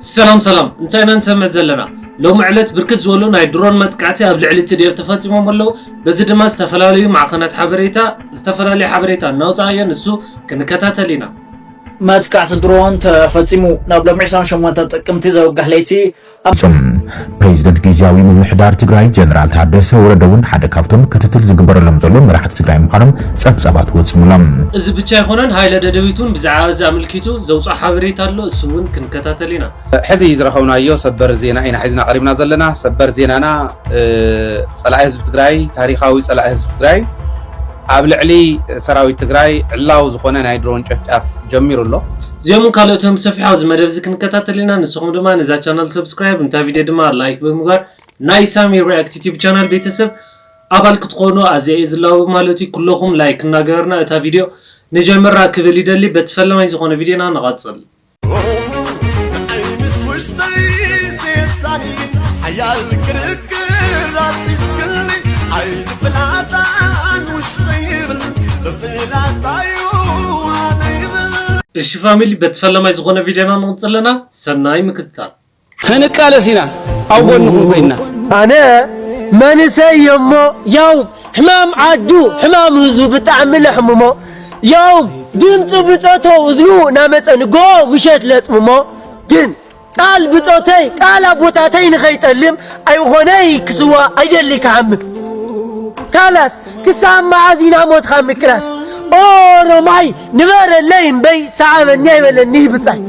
ሰላም ሰላም፣ እንታይ ኢና ንሰምዕ ዘለና? ሎሚ ዕለት ብርክት ዝበሉ ናይ ድሮን መጥቃዕቲ ኣብ ልዕሊ ቲ ዲ ኤፍ ተፈጺሞም ኣለዉ። በዚ ድማ ዝተፈላለዩ ማዕኸናት ሓበሬታ፣ ዝተፈላለዩ ሓበሬታ እናውፅኣ እየን፣ ንሱ ክንከታተል ኢና። መጥቃዕቲ ድሮን ተፈጺሙ። ናብ ሎሚ ዕስራን ሸሞንተን ጥቅምቲ ዘውጋሕ ለይቲ ኣብ ጾም። ፕሬዚደንት ግዝያዊ ምምሕዳር ትግራይ ጀነራል ታደሰ ወረደ እውን ሓደ ካብቶም ክትትል ዝግበረሎም ዘሎ መራሕቲ ትግራይ ምዃኖም ጸብጻባት ወጺሙሎም። እዚ ብቻ ኣይኮነን፣ ሃይለ ደደቢት እውን ብዛዕባ እዚ ኣመልኪቱ ዘውፅኦ ሓበሬታ ኣሎ፣ እሱ እውን ክንከታተል ኢና። ሕዚ ዝረኸብናዮ ሰበር ዜና ኢና ሒዝና ቀሪብና ዘለና። ሰበር ዜናና፣ እ፣ ጸላኢ ህዝቢ ትግራይ፣ ታሪኻዊ ጸላኢ ህዝቢ ትግራይ ኣብ ልዕሊ ሰራዊት ትግራይ ዕላዊ ዝኾነ ናይ ድሮን ጨፍጫፍ ጀሚሩ ኣሎ። እዚኦም ካልኦትን ብሰፊሑ ኣብዚ መደብ እዚ ክንከታተል ኢና። ንስኹም ድማ ነዛ ቻናል ሰብስክራይብ፣ ነታ ቪድዮ ድማ ላይክ ብምግባር ናይ ሳሚ ሪያክት ዩቲዩብ ቻናል ቤተሰብ ኣባል ክትኾኑ ኣዝየ እየ ዝላቦ ማለት እዩ። ኩለኹም ላይክ እናገበርና እታ ቪድዮ ንጀምራ ክብል ይደሊ። በቲ ፈለማይ ዝኾነ ቪድዮና ንቐጽል። ዓይንስ ውሽጠይ ዜሳኒ ሓያል ክርክር ኣስቢስክኒ ኣይፍላጣን ውሽ ዘይብል ብፍላጣዩ ኣነ ይብል። እሺ ፋሚሊ፣ በቲ ፈለማይ ዝኾነ ቪድዮና ንቕጽል ኣለና። ሰናይ ምክትታል። ክንቃለስ ኢና፣ ኣብ ጎንኹም ኮይና። ኣነ መንእሰይ እየ እሞ፣ ያው ሕማም ዓዱ፣ ሕማም ህዝቡ ብጣዕሚ ለሕምሞ፣ ያው ድምፂ ብፀቶ እዝኑ ናመፀ ንጎ ምሸት ለፅምሞ። ግን ቃል ብፆተይ፣ ቃል ኣቦታተይ ንኸይጠልም፣ ኣይኾነይ ክስዋ ኣይደሊ ክሓምም። ካላስ ክሳብ መዓዝ ኢና ሞትኻ ምቅላስ? ኦሮማይ ንበረለይ እምበይ ሰዓበኒ ኣይበለኒ ብጻይ።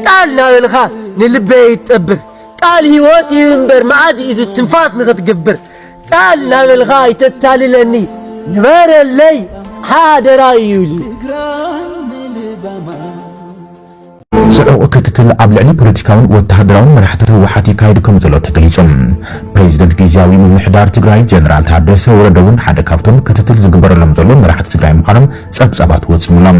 ቃል ናበልኻ ንልበይ ይጠብር። ቃል ህይወት እዩ እምበር መዓዝ እዩ እዚ ትንፋስ ንኽትግብር? ቃል ናበልኻ ኣይተታልለኒ ንበረለይ ሓደራ እዩ ኢሉ። ጽዑቕ ክትትል ኣብ ልዕሊ ፖለቲካውን ወተሃደራውን መራሕቲ ህወሓት ይካየድ ከም ዘሎ ተገሊጹ። ፕሬዚደንት ግዝያዊ ምምሕዳር ትግራይ ጀነራል ታደሰ ወረደ እውን ሓደ ካብቶም ክትትል ዝግበረሎም ዘሎ መራሕቲ ትግራይ ምዃኖም ጸብጻባት ወጺሙሎም።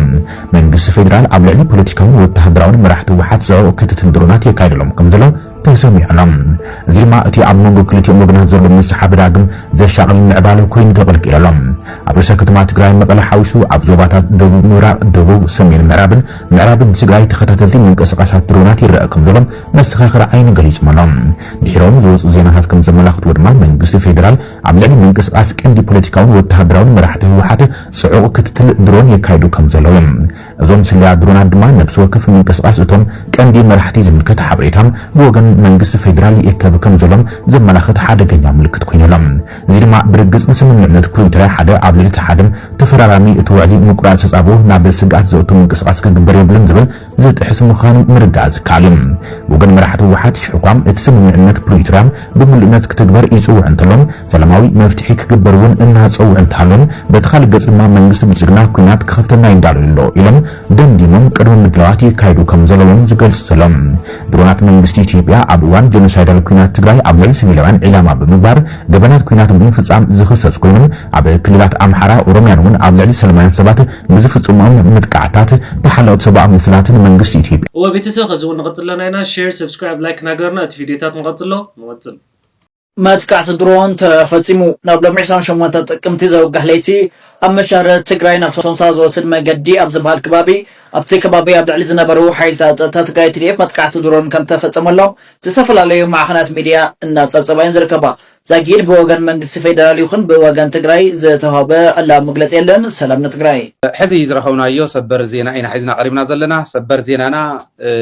መንግስቲ ፌዴራል ኣብ ልዕሊ ፖለቲካውን ወተሃደራውን መራሕቲ ህወሓት ጽዑቕ ክትትል ድሮናት የካይደሎም ከም ዘሎ ተሰሚዑ ኣሎ። እዚ ድማ እቲ ኣብ መንጎ ክልቲኦም ወገናት ዘሎ ምስሓብ ዳግም ዘሻቕል ምዕባለ ኮይኑ ተቐልቂሉ ኣሎ። ኣብ ርእሰ ከተማ ትግራይ መቐለ ሓዊሱ ኣብ ዞባታት ደቡብ ምብራቕ፣ ደቡብ፣ ሰሜን ምዕራብን ምዕራብን ትግራይ ተኸታተልቲ ምንቅስቓሳት ድሮናት ይረአ ከም ዘሎ መሰኻኽር ዓይኒ ገሊጾም ኣሎ። ድሒሮም ዝወፁ ዜናታት ከም ዘመላኽትዎ ድማ መንግስቲ ፌዴራል ኣብ ልዕሊ ምንቅስቓስ ቀንዲ ፖለቲካውን ወተሃደራውን መራሕቲ ህወሓት ጽዑቕ ክትትል ድሮን የካይዱ ከም ዘለዉ እዮም። እዞም ስለያ ድሮናት ድማ ነብሲ ወከፍ ምንቅስቓስ እቶም ቀንዲ መራሕቲ ዝምልከት ሓበሬታ ብወገን መንግስቲ ፌዴራል ይእከብ ከም ዘሎም ዘመላኽት ሓደገኛ ምልክት ኮይኑ ኣሎ። እዚ ድማ ብርግጽ ንስምምዕነት ፕሪቶርያ ሓደ ኣብ ልዕሊ እቲ ሓደ ተፈራራሚ እቲ ውዕሊ ምቁራጽ ተጻብኦ ናብ ስግኣት ዘእቱ ምንቅስቓስ ክግበር የብሉን ዝብል ዝጥሕስ ምዃኑ ምርዳእ ዝከኣል እዩ። ብወገን መራሕቲ ህወሓት ሽሕኳ እቲ ስምምዕነት ፕሪቶርያ ብምሉእነት ክትግበር ይጽውዕ እንተሎን ሰላማዊ መፍትሒ ክግበር እውን እናጸውዕ እንተሃሎን በቲ ካልእ ገጽ ድማ መንግስቲ ብልጽግና ኲናት ክኸፍተልና ይዳሎ ኣሎ ኢሎም ደምዲሞም ቅድመ ምድላዋት የካይዱ ከም ዘለዎም ዝገልጽ ዘሎ። ድሮናት መንግስቲ ኢትዮጵያ ኣብ እዋን ጀኖሳይዳል ኲናት ትግራይ ኣብ ልዕሊ ሲቪላውያን ዒላማ ብምግባር ገበናት ኲናት ብምፍጻም ዝኽሰስ ኮይኑ ኣብ ክልላት ኣምሓራ፣ ኦሮሚያን እውን ኣብ ልዕሊ ሰላማውያን ሰባት ብዝፍጽሞም መጥቃዕታት ተሓለቕቲ ሰብኣዊ መሰላት ንመንግስቲ ኢትዮጵያ እወ ቤተሰብ ከዚ እውን ንቐጽለና ኢና። ሼር፣ ሰብስክራይብ፣ ላይክ እናገበርና እቲ ቪድዮታት ንቐጽሎ። ንቐጽል። መጥቃዕቲ ድሮን ተፈጺሙ። ናብ ሎሚ ዕስራን ሸሞንተን ጥቅምቲ ዘውጋሕ ለይቲ ኣብ መሻረ ትግራይ ናብ ቶንሳ ዝወስድ መገዲ ኣብ ዝበሃል ከባቢ ኣብቲ ከባቢ ኣብ ልዕሊ ዝነበሩ ሓይልታት ጸጥታ ትግራይ ቲ ዲ ኤፍ መጥቃዕቲ ድሮን ከም ተፈጸመሎም ዝተፈላለዩ ማዕኸናት ሚድያ እናጸብጸባ እየን ዝርከባ። ዛጊድ ብወገን መንግስቲ ፌደራል ይኹን ብወገን ትግራይ ዝተዋህበ ዕላዊ መግለጺ የለን። ሰላም ንትግራይ። ሕዚ ዝረኸብናዮ ሰበር ዜና ኢና ሒዝና ቀሪብና ዘለና። ሰበር ዜናና፣ እ፣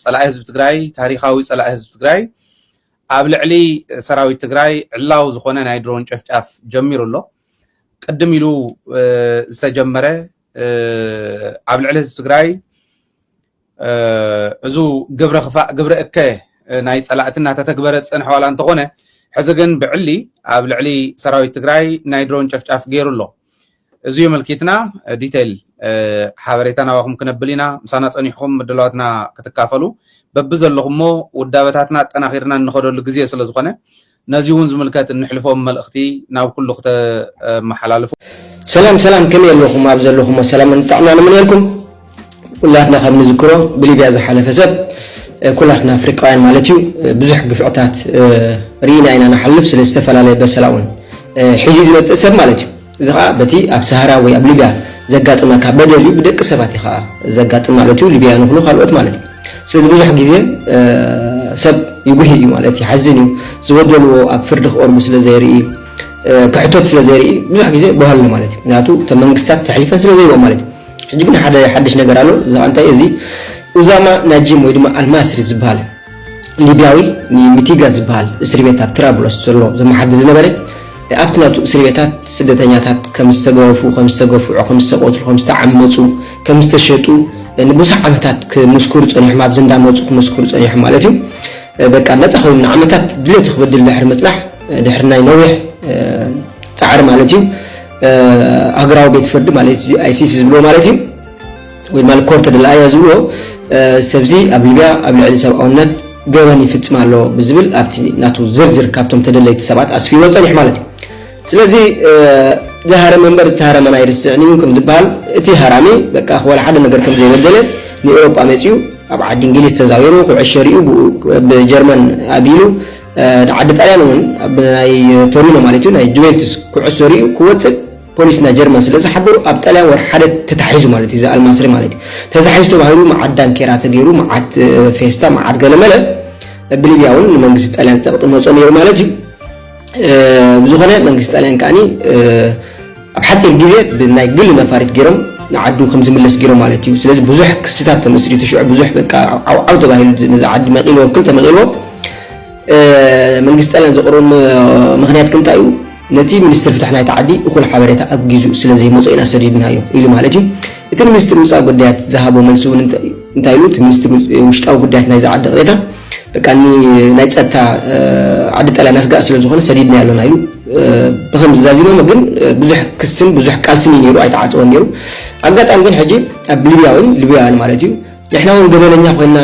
ጸላኢ ህዝቢ ትግራይ፣ ታሪኻዊ ጸላኢ ህዝቢ ትግራይ ኣብ ልዕሊ ሰራዊት ትግራይ ዕላዊ ዝኾነ ናይ ድሮን ጨፍጫፍ ጀሚሩ ኣሎ። ቅድም ኢሉ፣ እ፣ ዝተጀመረ፣ እ፣ ኣብ ልዕሊ ህዝቢ ትግራይ፣ እ፣ እዙ ግብረ ክፋእ፣ ግብረ እከ፣ እ፣ ናይ ጸላእቲ እናተተግበረ ዝጸንሐ ዋላ እንተኾነ፣ ሕዚ ግን ብዕሊ ኣብ ልዕሊ ሰራዊት ትግራይ ናይ ድሮን ጨፍጫፍ ገይሩ ኣሎ። እዚ የመልኪትና፣ እ፣ ዲቴይል፣ እ፣ ሓበሬታ ናባኹም ክነብል ኢና። ምሳና ጸኒሕኩም ምድላዋትና ክትካፈሉ በብዘለኹሞ ውዳበታትና ኣጠናኺርና እንኸደሉ ግዜ ስለ ዝኾነ፣ ነዚ እውን ዝምልከት እንሕልፎም መልእኽቲ ናብ ኩሉ ክተመሓላልፉ። ሰላም ሰላም፣ ከመይ ኣለኹም? ኣብ ዘለኹሞ ሰላምን ጥዕናን እምነየልኩም። ኩላትና ከም ንዝክሮ ብሊብያ ዝሓለፈ ሰብ፣ እ፣ ኩላትና ኣፍሪቃውያን ማለት እዩ፣ እ፣ ብዙሕ ግፍዕታት፣ እ፣ ርኢና ኢና ንሓልፍ። ስለ ዝተፈላለየ በሰላ እውን፣ እ፣ ሒዙ ዝመጽእ ሰብ ማለት እዩ። እዚ ኸዓ በቲ ኣብ ሰሃራ ወይ ኣብ ሊብያ ዘጋጥመካ በደል እዩ፣ ብደቂ ሰባት እዩ ኸዓ ዘጋጥም ማለት እዩ፣ ሊብያውያን ይኹኑ ካልኦት ማለት እዩ። ስለዚ ብዙሕ ግዜ ሰብ ይጉሂ እዩ ማለት ይሓዝን እዩ። ዝበደልዎ ኣብ ፍርዲ ክቐርቡ ስለ ዘይርኢ፣ ክሕተት ስለ ዘይርኢ ብዙሕ ግዜ በሃሉ ማለት እዩ። ምክንያቱ እተን መንግስታት ተሕሊፈን ስለ ዘይቦ ማለት እዩ። ሕጂ ግን ሓደ ሓድሽ ነገር ኣሎ። እዚ እንታይ እዚ ኡዛማ ናጂም ወይ ድማ ኣልማስሪ ዝበሃል ሊብያዊ፣ ሚቲጋ ዝበሃል እስር ቤት ኣብ ትራብሎስ ዘሎ ዘመሓድር ዝነበረ፣ ኣብቲ ናቱ እስር ቤታት ስደተኛታት ከም ዝተገረፉ፣ ከም ዝተገፍዑ፣ ከም ዝተቆትሉ፣ ከም ዝተዓመፁ፣ ከም ዝተሸጡ ንብዙሕ ዓመታት ክምስክሩ ፀኒሖም፣ ኣብዚ እንዳመፁ ክምስክሩ ፀኒሖም ማለት እዩ። በቃ ነፃ ኮይኑ ንዓመታት ድሌቱ ክበድል ድሕሪ ምፅናሕ፣ ድሕሪ ናይ ነዊሕ ፃዕሪ ማለት እዩ፣ ሃገራዊ ቤት ፍርዲ ማለት እዩ፣ ኣይሲሲ ዝብሎ ማለት እዩ፣ ወይ ድማ ኮርተ ደልኣያ ዝብሎ ሰብዚ ኣብ ሊብያ ኣብ ልዕሊ ሰብኣውነት ገበን ይፍፅም ኣሎ ብዝብል ኣብቲ ናቱ ዝርዝር ካብቶም ተደለይቲ ሰባት ኣስፊርዎ ፀኒሑ ማለት እዩ። ስለዚ ዝሃረመ እምበር ዝተሃረመ ኣይርስዕን እዩ ከም ዝበሃል፣ እቲ ሃራሚ በቃ ወላ ሓደ ነገር ከም ዘይበደለ ንኤውሮጳ መፂኡ ኣብ ዓዲ እንግሊዝ ተዛዊሩ ኩዕሾ ሪኡ ብኡ ብጀርመን ኣቢሉ ንዓዲ ጣልያን እውን ኣብ ናይ ቶሪኖ ማለት እዩ ናይ ጁቬንቱስ ኩዕሾ ሪኡ ክወፅእ ፖሊስ ናይ ጀርመን ስለ ዝሓበሩ ኣብ ጣልያን ወርሒ ሓደ ተታሒዙ ማለት እዩ። እዚ ኣልማስሪ ማለት እዩ ተታሒዙ ተባሂሉ መዓት ዳንኬራ ተገይሩ መዓት ፌስታ መዓት ገለመለ ብሊብያ እውን ንመንግስቲ ጣልያን ፀቕጢ መፆ ነይሩ ማለት እዩ። ብዝኾነ መንግስቲ ጣልያን ከዓኒ ኣብ ሓፂር ግዜ ብናይ ግሊ ነፋሪት ገይሮም ንዓዱ ከም ዝምለስ ገይሮም ማለት እዩ። ስለዚ ብዙሕ ክስታት ተመስሪቱ ሽዑ ብዙሕ በቃ ዓውዓው ተባሂሉ ነዚ ዓዲ መቂልዎ ክልተ መቂልዎ መንግስቲ ጣልያን ዘቕርቦ ምኽንያት ክንታይ እዩ? ነቲ ሚኒስትር ፍትሒ ናይቲ ዓዲ እኹል ሓበሬታ ኣብ ግዜኡ ስለ ዘይመጾ ኢና ሰዲድናዮ ኢሉ ማለት እዩ። እቲ ሚኒስትር ውፃኢ ጉዳያት ዝሃቦ መልሲ እውን እንታይ እንታይ ኢሉ? እቲ ሚኒስትር ውሽጣዊ ጉዳያት ናይዚ ዓዲ ቅሬታ በቃ ናይ ፀጥታ ዓዲ ጣልያን ኣስጋእ ስለ ዝኾነ ሰዲድና ያለና ኢሉ ብከም ዝዛዚሞም ግን ብዙሕ ክስን ብዙሕ ቃልስን እዩ ነይሩ፣ ኣይተዓፀወን ነይሩ። ኣጋጣሚ ግን ሕጂ ኣብ ሊብያውን ሊብያውያን ማለት እዩ ንሕና እውን ገበነኛ ኮይና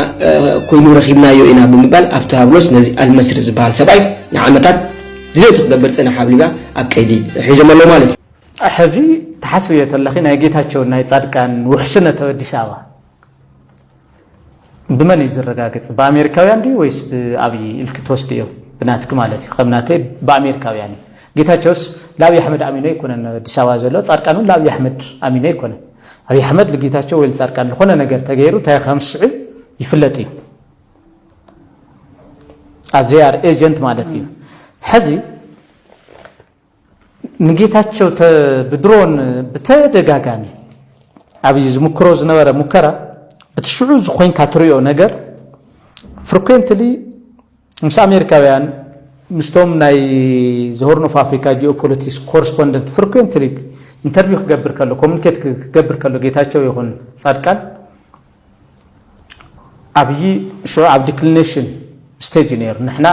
ኮይኑ ረኺብናዮ ኢና ብምባል ኣብ ትራብሎስ ነዚ ኣልመስሪ ዝበሃል ሰብኣይ ንዓመታት ድሌቱ ክገብር ፀንሕ ኣብ ሊብያ ኣብ ቀይዲ ሒዞም ኣለዉ ማለት እዩ። ሕዚ ትሓስብዮ ተለኺ ናይ ጌታቸውን ናይ ፃድቃን ውሕስነት ኣብ ኣዲስ ኣበባ ብመን እዩ ዝረጋገፅ? ብኣሜሪካውያን ድዩ ወይስ ብኣብይ ኢልኪ ትወስድዮ? ብናትኪ ማለት እዩ። ከም ናተይ ብኣሜሪካውያን እዩ። ጌታቸውስ ንኣብይ ኣሕመድ ኣሚኖ ኣይኮነን ኣዲስ ኣበባ ዘሎ፣ ፃድቃን እውን ንኣብይ ኣሕመድ ኣሚኖ ኣይኮነን። ኣብይ ኣሕመድ ልጌታቸው ወይ ልፃድቃን ልኾነ ነገር ተገይሩ እንታይ ከም ዝስዕብ ይፍለጥ እዩ። as they are agent ማለት እዩ። ሕዚ ንጌታቸው ብድሮን ብተደጋጋሚ ኣብይ ዝምክሮ ዝነበረ ሙከራ ብትሽዑ ዝኾይንካ ትሪኦ ነገር frequently ምስ ኣሜሪካውያን ምስቶም ናይ the Horn of Africa geopolitics correspondent frequently interview ክገብር ከሎ communicate ክገብር ከሎ ጌታቸው ይኹን ፃድቃን ኣብይ ሽዑ ኣብ declination stage ነይሩ። ንሕና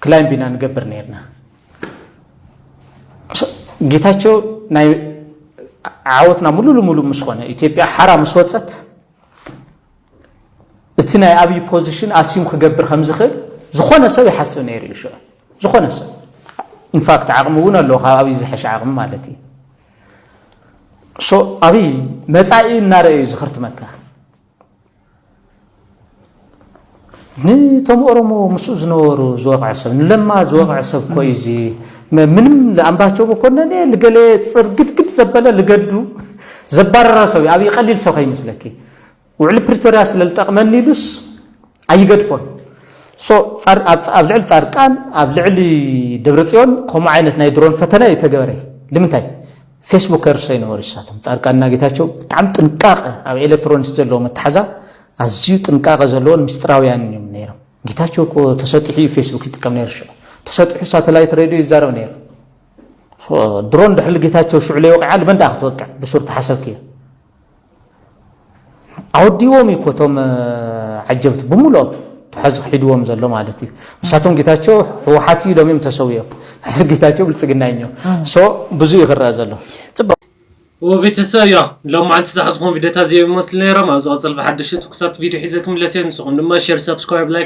climb ኢና ንገብር ነይርና። ጌታቸው ናይ ዓወትና ሙሉ ልሙሉ ምስ ኾነ ኢትዮጵያ ሓራ ምስ ወፀት እቲ ናይ ኣብይ position assume ክገብር ከም ዝኽእል ዝኾነ ሰብ ይሓስብ ነይሩ እዩ ሽዑ። ዝኾነ ሰብ in fact ዓቕሚ እውን ኣለዎ ካብ ኣብይ ዝሐሸ ዓቕሚ ማለት እዩ። so ኣብይ መፃኢ እናረኣዩ ዝኽርትመካ ንቶም ኦሮሞ ምስኡ ዝነበሩ ዝወቕዐ ሰብ ንለማ ዝወቕዐ ሰብ እኮ እዩ እዚ ምንም ኣምባቸው መኮነን ልገለ ፅርግድግድ ዘበለ ልገዱ ዘባረረ ሰብ እዩ። ኣብይ ቀሊል ሰብ ከይመስለኪ ውዕሊ ፕሪቶርያ ስለ ዝጠቕመኒ ኢሉስ ኣይገድፎን። so ኣብ ልዕሊ ፃድቃን ኣብ ልዕሊ ደብረፅዮን ከምኡ ዓይነት ናይ ድሮን ፈተነ ኣይተገበረ። ንምንታይ? ፌስቡከርስ ኣይነበሩ ንሳቶም ፃድቃንና ጌታቸው ብጣዕሚ ጥንቃቐ ኣብ ኤሌክትሮኒክስ ዘለዎ መተሓዛ ኣዝዩ ጥንቃቐ ዘለዎን ምስጢራውያንን እዮም ነይሮም። ጌታቸው እኮ ተሰጢሑ እዩ ፌስቡክ ይጥቀም ነይሩ ሽዑ ተሰጢሑ ሳተላይት ሬድዮ ይዛረብ ነይሩ። ድሮን ድሕሪ ጌታቸው ሽዑ ለይወቂዓ ልመን ደኣ ክትወቅዕ ብሱር ተሓሰብክዮ ኣወዲዎም እዩ እኮ እቶም ዓጀብቲ ብምልኦም ተሓዚ ክሒድዎም ዘሎ ማለት እዩ። ንሳቶም ጌታቸው ህወሓት እዩ ኢሎም እዮም ተሰዊኦም። ሕዚ ጌታቸው ብልፅግና እዮ። so ብዙ እዩ ክረአ ዘሎ። ፅቡቅ። ወቤተሰብ ያ ሎማዓንቲ ዝሓዝኹም ቪዲዮታት እዚኦም ይመስሉ ነይሮም። ኣብ ዝቐፅል ብሓደሽቲ ትኩሳት ቪዲዮ ሒዘ ክምለስ እየ። ንስኹም ድማ share subscribe like